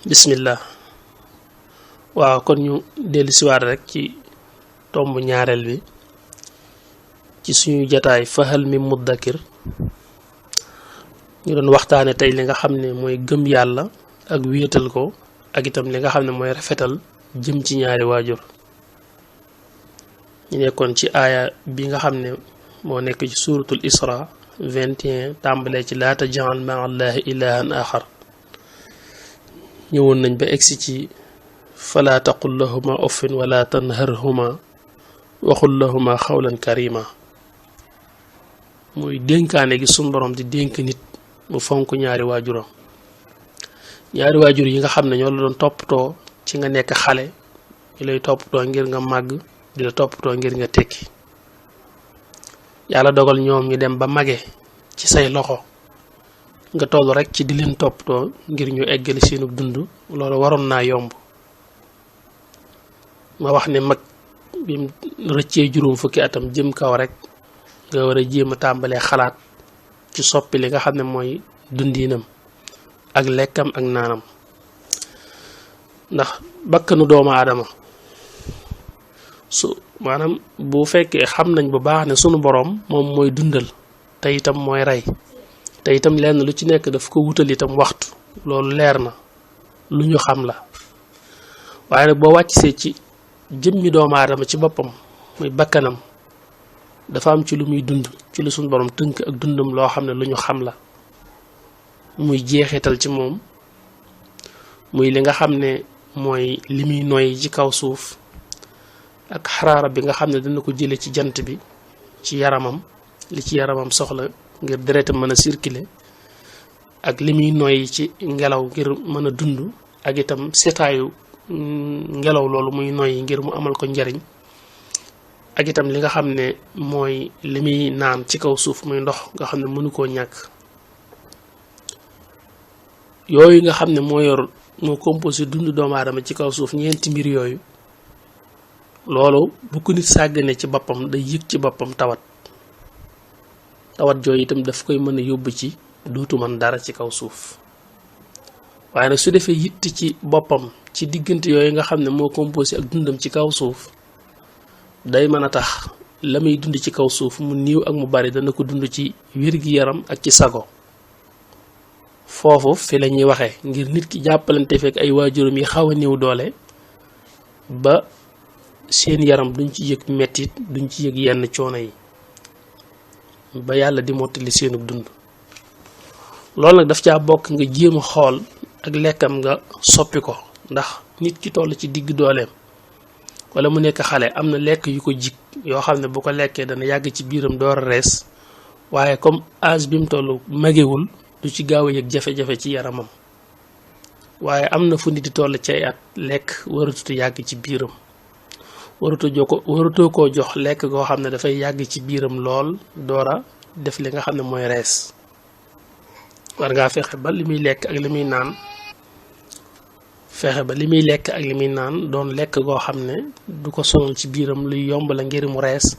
bismillah. waaw kon ñu dellu siwaat rek ci tomb ñaareel bi ci suñu jataay fahal mi muddakir ñu doon waxtaane tey li nga xam ne mooy gëm yàlla ak wéetal ko ak itam li nga xam ne mooy rafetal jëm ci ñaari waajur. ñu nekkoon ci aaya bi nga xam ne moo nekk ci suuratul isra 21 tàmbalee ci laa taj'al ma'a allahi ilahan axar. ñëwoon nañ ba egsi ci fala taqul lahuma uffin wala tanharhuma waxul lahuma xawlan karima muy dénkaane gi suñ borom di dénk nit mu fonk ñaari waajuram. ñaari waajur yi nga xam ne ñoo la doon toppatoo ci nga nekk xale ñu lay toppatoo ngir nga màgg di la toppatoo ngir nga tekki. yàlla dogal ñoom ñu dem ba mage ci say loxo nga toll rek ci di leen toppatoo ngir ñu eggali seenu dund loolu waroon naa yomb. ma wax ne mag bi mu rëccee juróom fukki atam jëm kaw rek nga war a jéem a tàmbalee xalaat ci soppi li nga xam ne mooy dundinam ak lekkam ak naanam ndax bakkanu doomu aadama su maanaam bu fekkee xam nañ bu baax ne sunu boroom moom mooy dundal te itam mooy rey te itam lenn lu ci nekk daf ko wutal itam waxtu loolu leer na lu ñu xam la. waaye nag boo wàccsee ci jëmmi doomu aadama ci boppam muy bakkanam dafa am ci lu muy dund ci lu suñu borom tënk ak dundam loo xam ne lu ñu xam la muy jeexital ci moom muy li nga xam ne mooy li muy noyyi ci kaw suuf ak xaraara bi nga xam ne dina ko jële ci jant bi ci yaramam li ci yaramam soxla ngir deretam mën a circuler ak li muy noyyi ci ngelaw ngir mën a dund ak itam setaayu ngelaw loolu muy noyyi ngir mu amal ko njariñ ak itam li nga xam ne mooy li muy naan ci kaw suuf muy ndox nga xam ne mënu koo ñàkk. yooyu nga xam ne moo composé dund doomu aadama ci kaw suuf ñeenti mbir yooyu loolu bu ko nit sàggane ci boppam day yëg ci boppam tawat jooyu itam daf koy mën a yóbbu ci duutu man dara ci kaw suuf. waaye nag su defee yitt ci boppam ci diggante yooyu nga xam ne moo composé ak dundam ci kaw suuf day mën a tax la muy dund ci kaw suuf mu niiw ak mu bari dana ko dund ci wér-gi-yaram ak ci sago. foofu fi la ñuy waxee ngir nit ki jàppalante fekk ay waajuram yi xaw a néew doole ba seen yaram duñ ci yëg mettit duñ ci yëg yenn coono yi ba yàlla di mottali seenug dund. loolu nag daf caa bokk nga jéem a xool ak lekkam nga soppi ko ndax nit ki toll ci digg dooleem wala mu nekk xale am na lekk yu ko jig yoo xam ne bu ko lekkee dana yàgg ci biiram door a rees waaye comme âge bi mu toll magewul du ci gaaw a yëg jafe-jafe ci yaramam. waaye am na fu nit di toll ci ay at lekk waratutu yàgg ci biiram waratoo koo jox lekk goo xam ne dafay yàgg ci biiram lool doora def li nga xam ne mooy rees. war ngaa fexe ba li muy lekk ak li muy naan doon lekk goo xam ne du ko sonal ci biiram luy yomb la ngir mu rees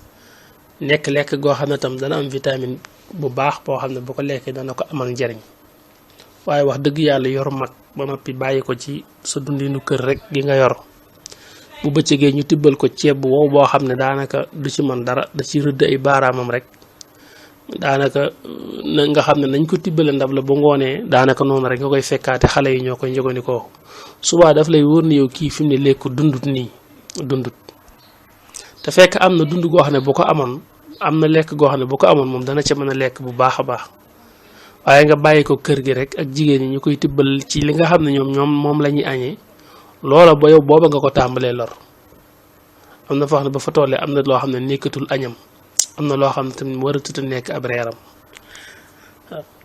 nekk lekk goo xam ne tam dana am vitamine bu baax boo xam ne bu ko lekkee dana ko amal njariñ. waaye wax dëgg yàlla yor mag ba noppi bàyyi ko ci sa dundinu kër rek gi nga yor bu bëccëgee ñu tibbal ko ceeb bu wow boo xam ne daanaka du ci mën dara da ci rëdd ay baaraamam rek daanaka nga xam ne nañ ko tibbale ndab la ba ngoonee daanaka noonu rek nga koy fekkaate xale yi ñoo koy njëgandikoo subaa daf lay wóor ne yow kii fi mu ne lekku dundut te fekk am na dund goo xam ne bu ko amoon am na lekk goo xam ne bu ko amoon moom dana ca mën a lekk bu baax a baax. waaye nga bàyyi ko kër gi rek ak jigéen ñi ñu koy tibbal ci li nga xam ne ñoom moom la ñuy añee loola ba yow booba nga ko tàmbalee lor. am na foo xam ne ba fa tollee am na loo xam ne nekkatul añam am na loo xam ne tamit waratut a nekk ab reeram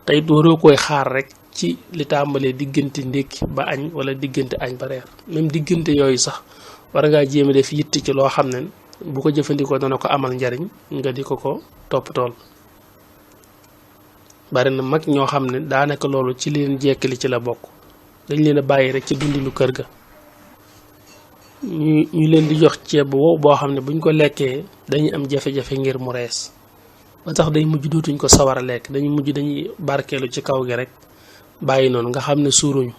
tey waroo koy xaar rek ci li tàmbalee diggante ndékki ba añ wala diggante añ ba reer même diggante yooyu sax war ngaa jéem a def yitt ci loo xam ne bu ko jëfandikoo dana ko amal njariñ nga di ko toppatool. bari na mag ñoo xam ne daanaka loolu ci leen jekkali ci la bokk dañ leen a bàyyi rek ci dundinu kër ga ñu leen di jox ceeb wow boo xam ne buñ ko lekkee dañuy am jafe-jafe ngir mu rees ba tax day mujj dootuñ ko sawar a lekk dañuy barkeelu ci kaw gi rek bàyyi noonu nga xam ne suuruñu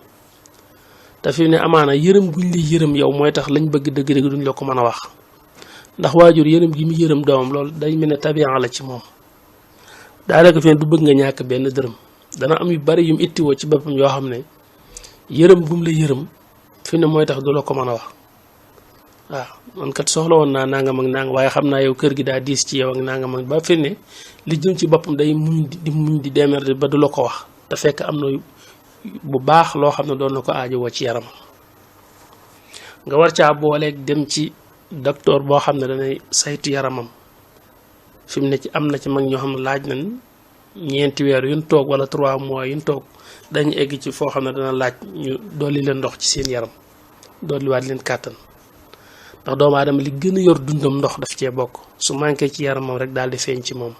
te fi ne amaana yërëm guñ li yërëm yow mooy tax lañ bëgg dëgg-dëgg duñ la ko mën a wax ndax waajur yërëm gi mu yërëm doomam loolu day mel ne tabian la ci moom daanaka fi ne du bëgg nga ñàkk benn dërëm dana am yu bari yum ittiwoo ci boppam yoo xam ne yërëm gum la yërëm fi ne mooy tax du la ko mën a wax waaw man kat soxla woon naa nangam ak nangam waaye xam naa yow kër gi daa diis ci yow ak nangam ak ba fi ne li jëm ci boppam day muñ di démerder ba du la ko wax te fekk am na bu baax loo xam ne doon na ko aajowoo ci yaram nga war caa booleeg dem ci docteur boo xam ne danay saytu yaramam fi mu ne ci am na ci mag ñoo xam ne laaj nañ ñeenti weer yuñ toog wala 3 mois yuñ toog dañu egg ci foo xam ne dana laaj ñu dolli leen ndox ci seen yaram dolliwaat leen kàttan ndax doomu aadama li gën a yor dundam ndox daf cee bokk su manqué ci yaramam rek daal di feeñ ci moom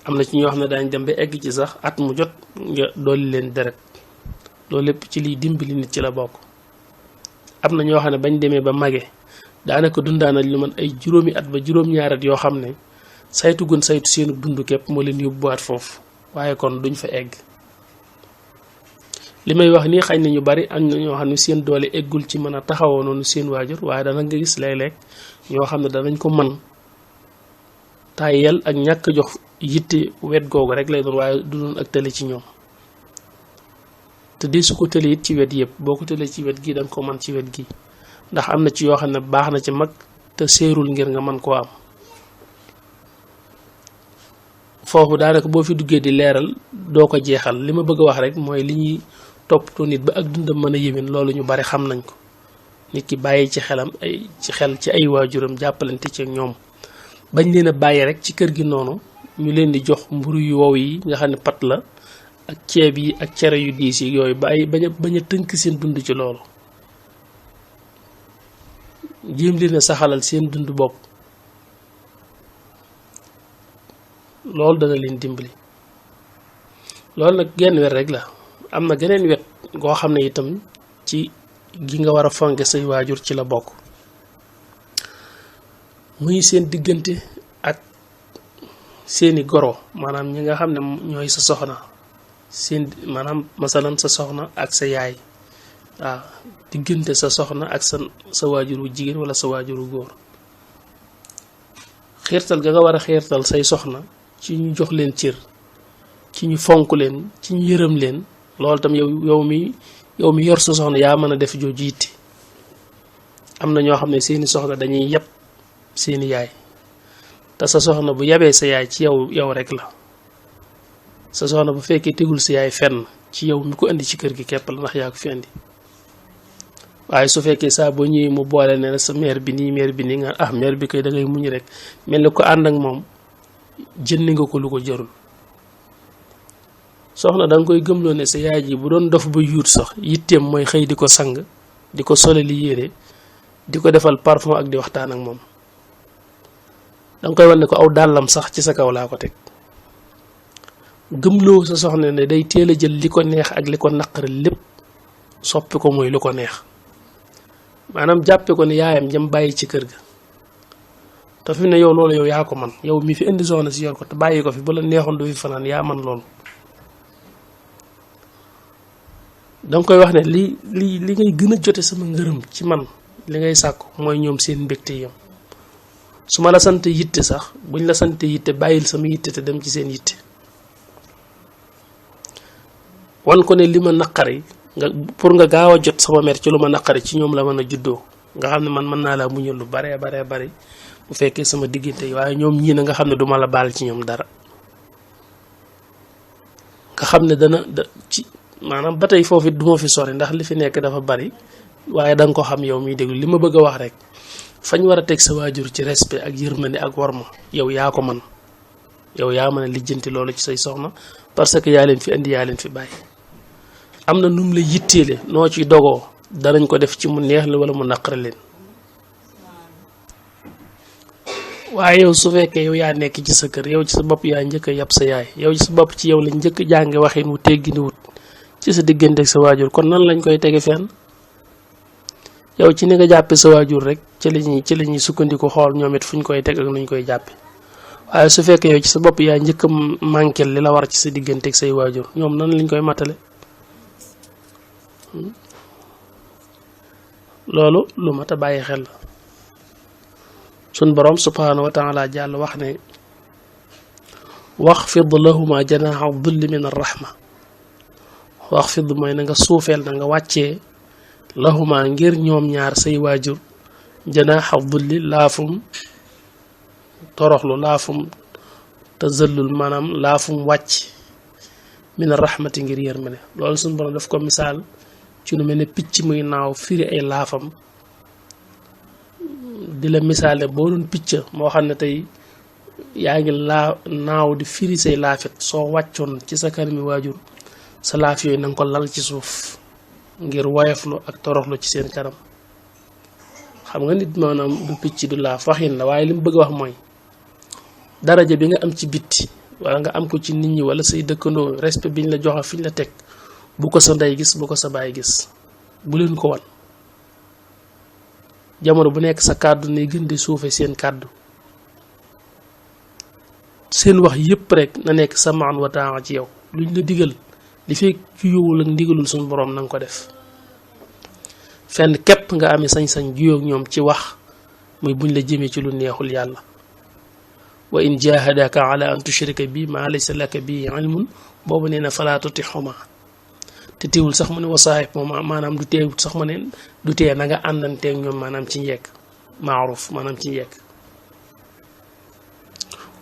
am na ci ñoo xam ne daañ dem ba egg ci sax at mu jot nga dolli leen deret loolu lépp ci liy dimbali nit ci la bokk am na ñoo xam ne bañ demee ba mage daanaka dundaana lu man ay juróomi at ba juróom-ñaari at yoo xam ne saytu gun saytu seenu dund képp moo leen yóbbuwaat foofu waaye kon duñ fa egg li may wax nii xañ na ñu bari am na ñoo xam ne seen doole eggul ci mën a taxawoo noonu seen waajur waaye dana nga gis léeg-léeg ñoo xam ne danañ ko man tàyyel ak ñàkk jox yitte wet googu rek lay doon waaye du doon ak tële ci ñoom te di su ko tële it ci wet yëpp boo ko tëlee ci wet gi danga ko man ci wet gi ndax am na ci yoo xam ne baax na ci mag te seerul ngir nga mën koo am foofu daanaka boo fi duggee di leeral doo ko jeexal li ma bëgg a wax rek mooy li ñuy toppatoo nit ba ak dundam mën a yéwén loolu ñu bari xam nañ ko nit ki bàyyi ci xelam ci ay waajuram jàppalante ci ñoom bañ leen a bàyyi rek ci kër gi noonu ñu leen di jox mburu yu wow yi nga xam ne pat la ak ceeb yi ak cere yu diis yi yooyu bañ a tënk seen dund ci loolu jéem leen a saxalal seen dund bopp loolu dana leen dimbali loolu nag genn wet rek la am na geneen wet goo xam ne itam ci gi nga war a fonke say waajur ci la bokk muy seen diggante ak seeni goro maanaam ñi nga xam ne ñooy sa soxna seen maanaam masalan sa soxna ak sa yaay waaw diggante sa soxna ak sa waajuru jigéen wala sa waajuru góor xiirtal ga nga war a xiirtal say soxna ci ñu jox leen cër ci ñu fonk leen ci ñu yërëm leen loolu tam yow mi yor sa soxna yaa mën a def jooju yitte am na ñoo xam ne seeni soxna dañuy yeb seeni yaay te sa soxna bu yebee sa yaay ci yow rek la sa soxna bu fekkee tegul sa yaay fenn ci yow mi ko indi ci kër gi képp la ndax yaa ko fi indi waaye su fekkee saa boo ñëwee mu boole ne sa mère bi nii nga mère bi koy da ngay muñ rek mel ni ko ànd ak moom jënd nga ko lu ko jarul soxna da nga koy gëmloo ne sa yaay ji bu doon dof ba yuut sax yitteem mooy xëy di ko sang di ko sole li yére di ko defal parfum ak di waxtaan ak moom da nga koy wan ne ko aw dàllam sax ci sa kaw laa ko teg gëmloo sa soxna ne day teel a jël li ko neex ak li ko naqari lépp soppi ko mooy lu ko neex maanaam jàppe ko ne yaayam jëm bàyyi ci kër ga te fi ne yow loolu yow yaa ko man yow mi fi indi soxna si yor ko te bàyyi ko fi bu la neexoon du fi fanaan yaa man loolu danga koy wax ne li ngay gën a jote sama ngërëm ci man li ngay sàkku mooy ñoom seen mbégte yam su ma la sant yitte sax buñ la sante yitte bàyyil sama yitte te dem ci seen yitte wan ko ne li ma naqari nga pour nga gaaw a jot sama mer ci lu ma naqari ci ñoom la mën a juddoo nga xam ne man mën naa laa muñal lu bare bu fekkee sama diggante yi waaye ñoom ñii na nga xam ne duma la baal ci ñoom dara nga xam ne ci maanaam ba tey foofu it duma fi sori ndax li fi nekk dafa bari waaye da nga ko xam yow miy déglu li ma bëgg a wax rek fañ war a teg sa waajur ci respect ak yërmande ak worma yow yaa ko man yow yaa mën a lijjanti loolu ci say soxna parce que yaa leen fi indi yaa leen fi bàyyi am na num la yitteele noo ci dogoo danañ ko def ci mu neex la wala mu naqare leen waaye yow su fekkee yow yaa nekk ci sa kër yow ci sa bopp yaa njëkk a yab sa yaay yow ci sa bopp ci yow lañ njëkk jànge waxin wu teggini wut ci sa diggante ak sa waajur kon nan lañ koy tege fenn yow ci ni nga jàppe sa waajur rek ci la ñuy sukkandiku xool ñoom it fuñ koy teg ak nuñ koy jàppe waaye su fekkee yow ci sa bopp yaa njëkk a manquel li la war ci sa diggante ak say waajur ñoom nan lañ koy matale loolu lu mat a bàyyi xel la sun borom subhanahu wa taala jàll wax ne waxfid lahuma janaha dhulli min arrahma waxfid mooy na nga suufeel na nga wàccee lahuma ngir ñoom ñaar say waajur janaha dhulli laafum toroxlu laafum tazallul maanaam laafum wàcc min arrahmati ngir yërmande loolu sun borom daf ko misaal ci lu mel ne picc muy naaw firi ay laafam di la misaal ne boo doon picc moo xam ne tey yaa ngi naaw di firi say laafit soo wàccoon ci sa kanami waajur sa laaf yooyu na nga ko lal ci suuf ngir woyoflu ak toroxlu ci seen kanam xam nga nit maanaam du picc du laaf waxin la waaye li mu bëgg a wax mooy daraja bi nga am ci bitti wala nga am ko ci nit ñi wala say dëkkandoo respect biñ la joxe fiñ la teg bu ko sa ndey gis bu ko sa baay gis bu leen ko wan jamono bu nekk sa kàddu ne gën di suufe seen kàddu seen wax yépp rek na nekk samaan wa taa ci yow luñ la digal li fekk juyowul ak ndigalul suñu borom na nga ko def fenn képp nga amee sañ-sañ juyoo ak ñoom ci wax muy buñ la jëmee ci lu neexul yàlla wa in jahadaka ala an tushrika bi ma laysa laka bi ilmun boobu nee na fala tutihuma te teewul sax mu ne wasaahib moom maanaam du teewul sax mu ne du tee na nga àndanteeg ñoom maanaam ci njekk maaruf maanaam ci njekk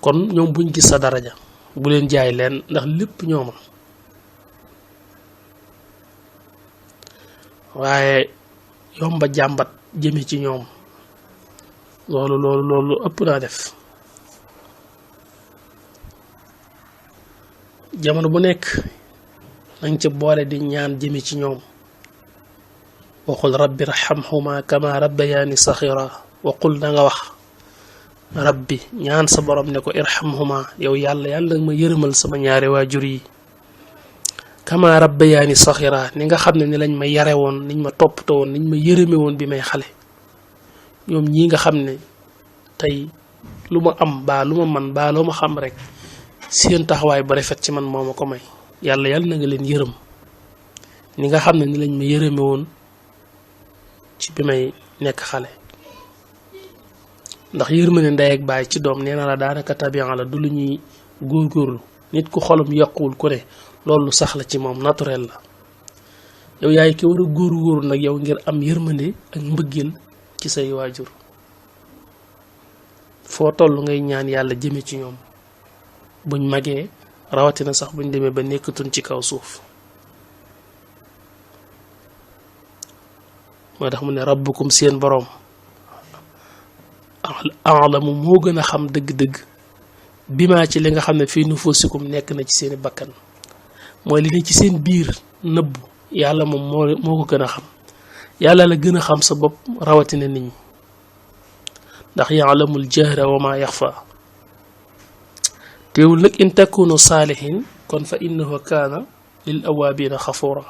kon ñoom buñ gis sa daraja bu leen jaay leen ndax lépp ñooma waaye yomba jàmbat jëme ci ñoom loolu ëpp naa def jamono bu nekk nañ ci boole di ñaan jëme ci ñoom waqul rabbi rahamhuma kama rabbayani saxira waqul na nga wax rabbi ñaan sa borom ne ko irhamhuma yow yàlla ma yërëmal sama ñaari waajur yi kama rabbayani saxira ni nga xam ne ni lañ ma yare woon niñ ma toppatoo woon niñ ma yërëme woon bi may xale ñoom ñii nga xam ne tey lu ma am baa lu ma man baa loo ma xam rek seen taxawaay ba rafet ci man moo ma ko may yàlla na nga leen yërëm ni nga xam ne ni lañ ma yërëme woon ci bi may nekk xale ndax yërmande ndey ak baay ci doom nee na la daanaka tabian la du lu ñuy góorgóorlu nit ku xolam yokkuwul ku ne loolu sax la ci moom naturel la yow yaay ki war a góorgóorlu nag yow ngir am yërmande ak mbëggeel ci say waajur foo toll ngay ñaan yàlla jëme ci ñoom buñ magee rawatina sax buñ demee ba nekkatuñ ci kaw suuf moo tax mu ne rabbukum seen boroom alamu moo gën a xam dëgg-dëgg bi maa ci li nga xam ne fii nufusikum nekk na ci seeni bakkan mooy li ne ci seen biir nëbbu yàlla moom moo ko gën a xam yàlla la gën a xam sa bopp rawatina nit ñi ndax yaalamul jahra wa ma yaxfa teewul nag in takunu saalihin kon fa innahu kaana lil awaabina xafuura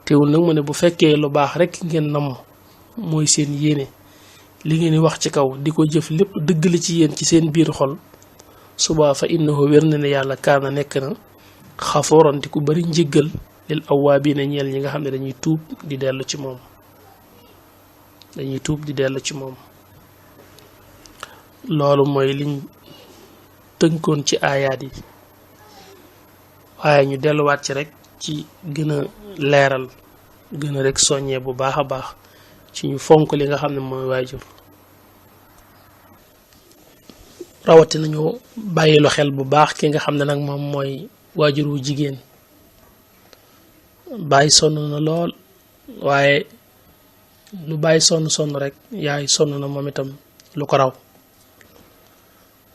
teewul nag mu ne bu fekkee lu baax rek ngeen namm mooy seen yéene li ngeen di wax ci kaw di ko jëf lépp dëgg la ci yéen ci seen biir xol subaa fa innahu wér na ne yàlla kaana nekk na xafuuran di ku bari njéggal lil awaabina ñeel ñi nga xam ne dañuy tuub di dellu ci moom loolu mooy liñ tënkoon ci aayaat yi waaye ñu delluwaat ci rek ci gën a leeral gën a rek soññee bu baax a baax ci ñu fonk li nga xam ne mooy waajur rawati nañu bàyyilu xel bu baax ki nga xam ne nag moom mooy waajur wu jigéen bàyyi sonn na lool waaye lu bàyyi sonn rek yaay sonn na moom itam lu ko raw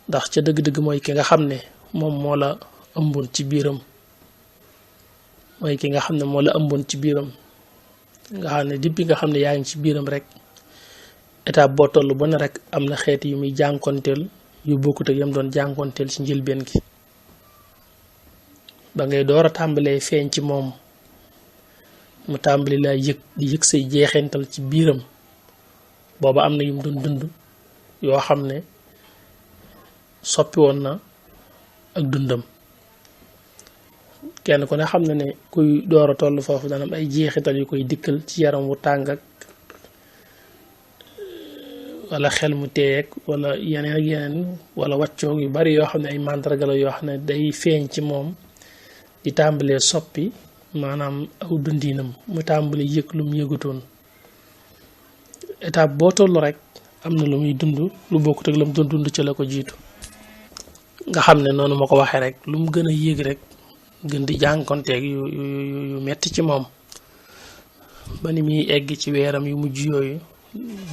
ndax ca dëgg-dëgg mooy ki nga xam ne moom moo la ëmboon ci biiram nga xam ne depuis nga xam ne yaa ngi ci biiram rek étape boo toll bu ne rek am na xeet yu muy jànkonteel yu bokkut ak yam doon jànkonteel ci njëlbeen gi ba ngay door a tàmbalee feeñ ci moom mu tàmbali laa di yëg say jeexental ci biiram booba am na yum doon dund yoo xam ne soppi woon na ak dundam kenn ku ne xam na ne kuy door a toll foofu dana am ay jeexital yu koy dikkal ci yaram wu tàng ak wala xel mu teyeeg wala yeneen ak yeneen wala wàccoog yu bari yoo xam ne ay màndarga la yoo xam ne day feeñ ci moom di tàmbalee soppi maanaam aw dundinam mu tàmbalee yëg lu mu yëgutoon étape boo toll rek am na lu muy dund lu bokkut ak la mu doon dund ci la ko jiitu nga xam ne noonu ma ko waxee rek lu mu gën a yëg rek gën di jànkonteeg yu metti ci moom ba ni muy egg ci weeram yu mujj yooyu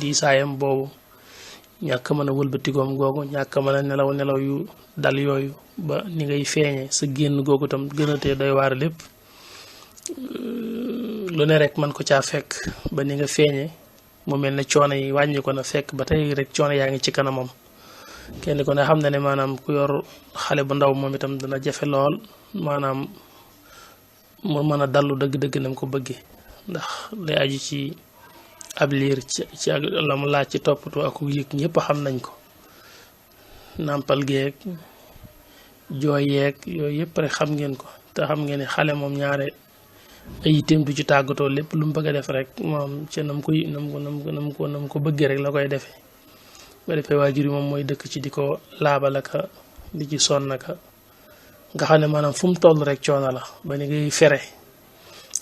di saayam boobu ñàkk mën a wëlbatikoom googu ñàkk mën a nelaw yu dal yooyu ba ni ngay feeñe sa génn googu tam gën a tee doy waar lépp lu ne rek man ko caa fekk ba ni nga feeñe mu mel ne coono yi wàññi ko na fekk ba tey rek coono yaa ngi ci kanamam kenn ko ne xam na ne maanaam ku yor xale bu ndaw moom itam dana jafe lool maanaam mu mën a dallu dëgg-dëgg nam ko bëggee ndax lay aju ci ab liir ci ak la mu laaj ci toppatoo ak yëg ñëpp xam nañ ko nàmpal geeg jooy yeeg yooyu yëpp rek xam ngeen ko te xam ngeen ne xale moom ñaare ay yitteem du ci tàggatoo lépp lu mu bëgg a def rek moom ci nam ko bëggee rek la koy defee ba defee waajur yi moom mooy dëkk ci di ko laabalaka di ci sonnaka nga xam ne maanaam fu mu toll rek coono la ba ni ngay fere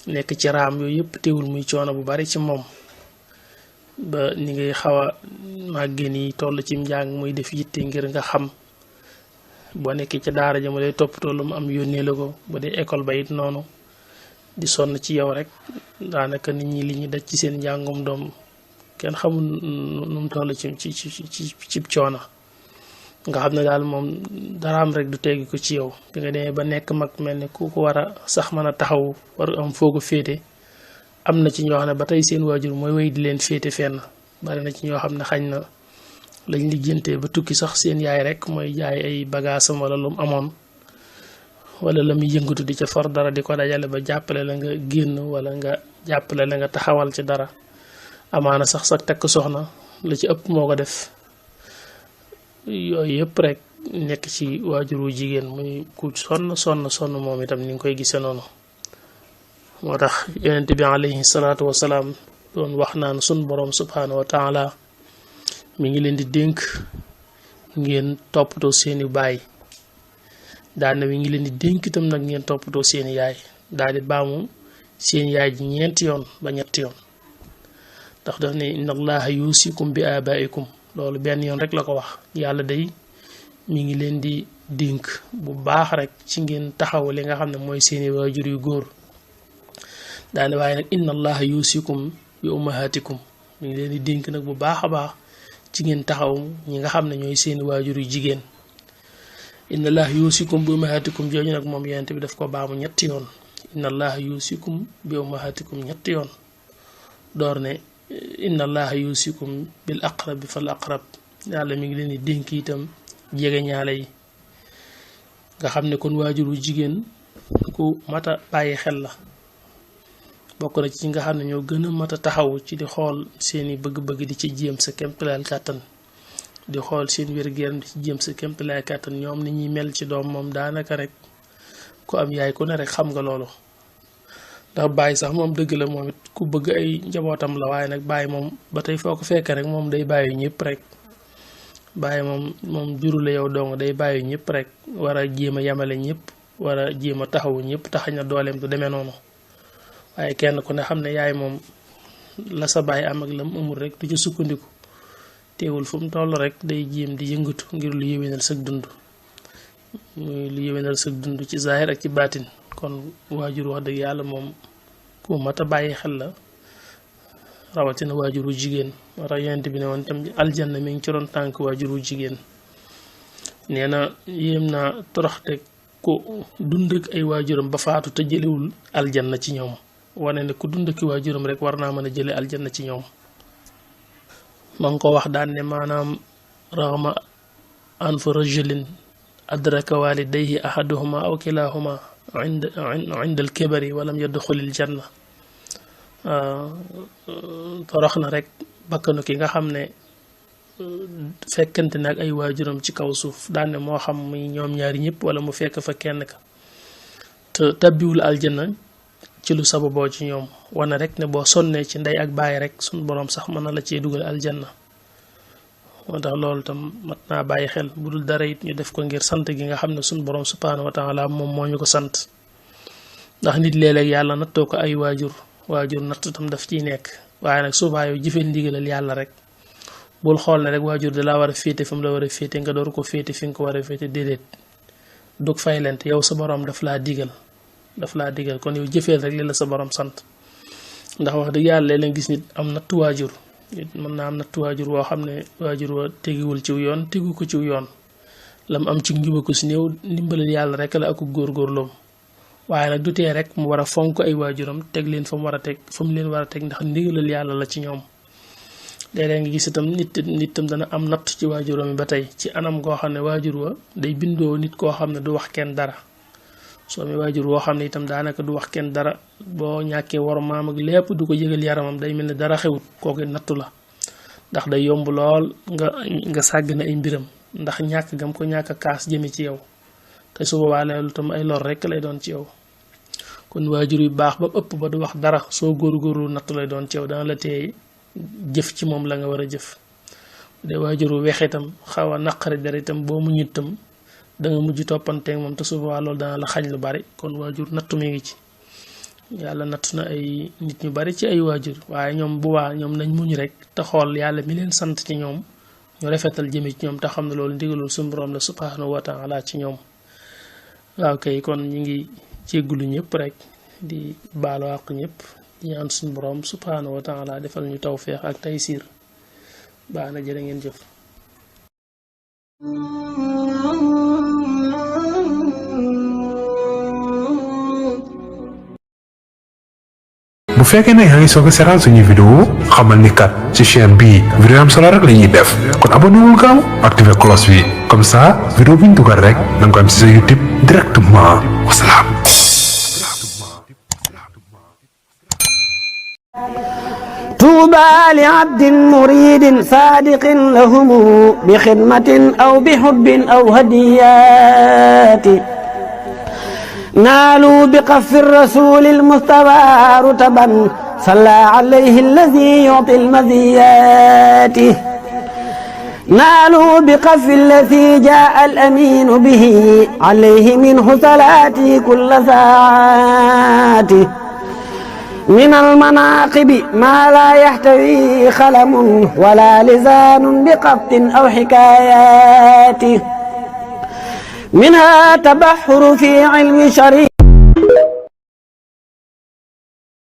nekk ci raam yooyu yëpp teewul muy coono bu bari ci moom ba ni ngay xaw a màggee nii toll ci njàng muy def yitte ngir nga xam boo nekkee ca daara ja mu lay toppatoo lu mu am yónnee la ko bu dee école ba it noonu di sonn ci yow rek daanaka nit ñi li ñu daj ci seen njàngum doom kenn xamul nu mu toll ci coono nga xam ne daal moom daraam rek du teggi ko ci yow bi nga demee ba nekk mag mel ne ku ko war a sax mën a taxaw war am foo ko féete am na ci ñoo xam ne ba tey seen waajur mooy wéy di leen féete fenn bari na ci ñoo xam ne xañ na lañ lijjantee ba tukki sax seen yaay rek mooy jaay ay bagaasam wala lu mu amoon wala la muy yëngatu di ca for dara di ko dajale ba jàppale la nga génn wala nga jàppale la nga taxawal ci dara amaana sax sa takk soxna la ci ëpp moo ko def yooyu yëpp rek nekk ci waajur wu jigéen muy ku sonn moom itam ni nga koy gisee noonu moo tax yonent bi alayhi salaatu wasalaam doon wax naan sun borom subhaanahu wa taala mi ngi leen di dénk ngeen toppatoo seeni baay daane mi ngi leen di dénk itam nag ngeen toppatoo seeni yaay daal di baamu seen yaay ji ñeenti yoon ba ñetti yoon ndax daf ne inna allaha yusikum bi abaikum loolu benn yoon rek la ko wax yàlla day mi ngi leen di dénk bu baax rek ci ngeen taxaw li nga xam ne mooy seeni waajur yu góor daane waaye nag inna allaha yusikum bi ummahatikum mi ngi leen di dénk nag bu baax a baax ci ngeen taxaw ñi nga xam ne ñooy seeni waajur yu jigéen inna allaha yusikum bi ummahatikum jooju nag moom yonent bi daf ko baamu ñetti yoon inna allaha yusikum bi ummahatikum ñetti yoon door ne inna allaha yusikum bil aqrabi fal aqrab yàlla mi ngi leen di dénk itam jege ñaale yi nga xam ne kon waajur wu jigéen ku mata bàyyi xel la bokk na ci nga xam ne ñoo gën a mat a taxaw ci di xool seeni bëgg-bëgg di ci jéem sa kéemtalaay kàttan di xool seen wér-gu-yaram di ci jéem sa kéemtalaay kàttan ñoom ni ñuy mel ci doom moom daanaka rek ku am yaay ku ne rek xam nga loolu ndax bàyyi sax moom dëgg la moom it ku bëgg ay njabootam la waaye nag bàyyi moom ba tey foo ko fekk rek moom day bàyyi ñëpp rek bàyyi moom jurule yow dong day bàyyi ñëpp rek war a jéem a yemale ñëpp war a jéem a taxawu ñëpp taxañ na dooleem du demee noonu waaye kenn ku ne xam ne yaay moom la sa bàyyi am ak la mu amul rek du ci sukkandiku teewul fu mu toll rek day jéem di yëngatu ngir lu yéwénal sëg dund muy lu yéwénal sëg dund ci zaahir ak ci baatin kon waajur wax dëgg yàlla moom ku mat a bàyyi xel la rawatina waajuru jigéen moo tax yonent bi ne woon tam aljanna mi ngi ci doon tànk waajuru jigéen nee na yéem naa toroxte ku dund ak ay waajuram ba faatu te jëlewul aljanna ci ñoom wane ne ku dund ak waajuram rek war naa mën a jële aljanna ci ñoom ma ngi ko wax daan ne maanaam raxma an fa rajulin adraka walidayhi ahaduhuma aw kilahuma inda al kibari walam yadxulil janna torox na rek bakkanu ki nga xam ne fekkante nag ay waajuram ci kaw suuf daan ne moo xam muy ñoom ñaari ñëpp wala mu fekk fa kenn ka te tabbiwul aljanna ci lu sababoo ci ñoom wane rek ne boo sonnee ci ndey ak bàyyi rek suñu borom sax mën na la cee dugal aljanna moo tax loolu tam mat naa bàyyi xel bu dul dara it ñu def ko ngir sant gi nga xam ne suñu borom subhaanahu wa taala moom moo ñu ko sant ndax nit léeg-léeg yàlla nattoo ko ay waajur natt tam daf ciy nekk waaye nag souvent yow jëfee ndigalal yàlla rek bul xool ne rek waajur da laa war a féete fa mu la war a féete nga door ko féete fi nga ko war a féete déedéet dug fay lent yow sa borom daf laa digal kon yow jëfeel rek li la sa borom sant ndax wax dëgg yàlla léeg-léeg gis nit am nattu waajur nit mën naa am nattu waajur woo xam ne waajur wa tegiwul ciw yoon tegu ko ciw yoon lam am ci njuba ko si néew ndimbalal yàlla rek la ak góorgóorloom waaye nag du tee rek mu war a fonk ay waajuram teg leen fa mu war a teg fa mu leen war a teg ndax ndigalal yàlla la ci ñoom léeg-léeg nga gis itam nit tam dana am natt ci waajuram yi ba tey ci anam goo xam ne waajur wa day bindoo nit koo xam ne du wax kenn dara soo mi waajur woo xam ne itam daanaka du wax kenn dara boo ñàkkee war maam ak lépp du ko yëgal yaramam day mel ne dara xewut kooku nattu la ndax day yomb lool nga sàgg na ay mbiram ndax ñàkk gam ko ñàkk kaas jëme ci yow te su boobaa loolu tam ay lor rek lay doon ci yow kon waajur yu baax ba ëpp ba du wax dara soo góorgóorlu nattu lay doon ci yow dana la tee jëf ci moom la nga war a jëf de waajur wu weex itam xaw a naqari dara itam boo mu ñittam da nga mujj toppanteeg moom te su boobaa loolu dana la xañ lu bari kon waajur nattu mi ngi ci yàlla nattu na ay nit ñu bari ci ay waajur waaye ñoom bu waa ñoom nañ muñ rek te xool yàlla mi leen sant ci ñoom ñu rafetal jëme ci ñoom te xam ne loolu ndigalul suñu borom la subhanahu wa taala ci ñoom waaw kay kon ñi ngi jéggulu ñëpp rek di baalu àq ñëpp di ñaan suñu borom subhanahu wa taala defal ñu tawféex ak taysiir baax na jërë ngeen jëf bu fekkee ne yaa ngi soog a seetaan suñuy vidéo xamal ni kat ci chaîne bii vidéo am solo rek la ñuy def kon abonné wul gaaw activé cloche bi comme ça vidéo bu ñu dugal rek da nga ko am ci sa YouTube directement wasalaam. طوبى لعبد مريد صادق لهم بخدمة أو بحب أو هديات نالوا بقف الرسول المصطفى رتبا صلى عليه الذي يعطي المزيات نالوا بقف الذي جاء الأمين به عليه منه صلاتي كل ساعات من المناقب ما لا يحتوي خلم ولا لسان بقبط أو حكايات منها تبحر في علم شريع